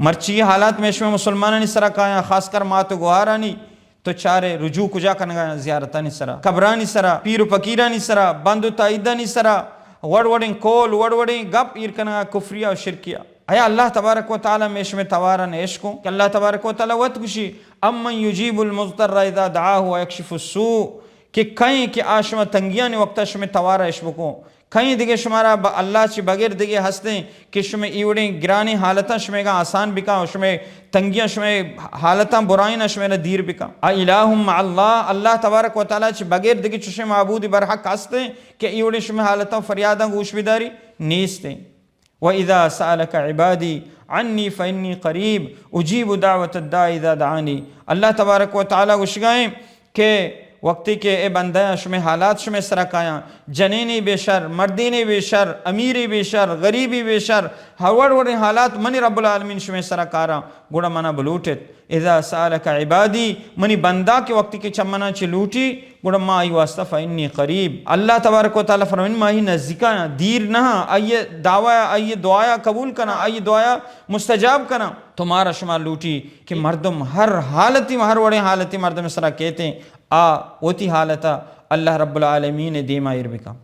مرچی حالات میں شمے مسلمانانی سرا کایاں، خاص کر مات و گوہارانی، تو چارے رجوع کجا کنگا؟ زیارتانی سرا، قبرانی سرا، پیر و فقیرانی سرا، بند و تائیدانی سرا، وڑ وڑیں قول، وڑ وڑیں گپ ایر کنگا کفریا و شرکیا۔ ایا اللہ تبارک و تعالی میں شمے توارا نیش کو کہ اللہ تبارک و تعالی وت گوشی، امن یجیب المضطر اذا دعاه و یکشف السوء، کہ کئیں کہ آ شما تنگیانی وقتا شمے توارا اش بکو، کئیں دگہ شمارا ب-، اللہ چی بغیر دگہ ہستیں کہ شمے ایوڑیں گرانیں حالتاں شمیگا آسان بکاں و شمے تنگیاں، شمے حالتاں برائینا شمیرا دیر بکاں؟ اا الہ مع اللہ، اللہ تبارک و تعالی چی بغیر دگہ چشیں معبود برحق ہستیں کہ ایوڑیں شمے حالتاں فریاداں گوش بداری؟ نیستیں۔ و اذا سألک عبادی عنی فانی قریب اجیب دعوت الداع اذا دعانی۔ اللہ تبارک و تعالی گوشگائیں کہ وقتی کہ اے بندیاں شمے حالات شمے سرا کایاں، جنینے بے شر، مردینے بے شر، امیرے بے شر، غریبی بے شر، ہر وڑ وڑیں حالات منی رب العالمین شمے سرا کاراں، گڑا منا بلوٹت۔ اذا سألک عبادی، منی بندہ کہ وقتی کہ چمنا چہ لوٹی، گڑا ما آئی واسطہ فانی قریب۔ اللہ تبارک و تعالی فرمائن، ما آئی نزدیکایاں، دیر نہ، آئی دعوی، آئی دعایا قبول کناں، آئی دعایا مستجاب کناں۔ تو مارا شما لوٹی کہ مردم ہر حالتی، ہر وڑیں حالتی مردم سرا کیتیں، آ وتی حالتا اللہ رب العالمین دیما ایر بکاں۔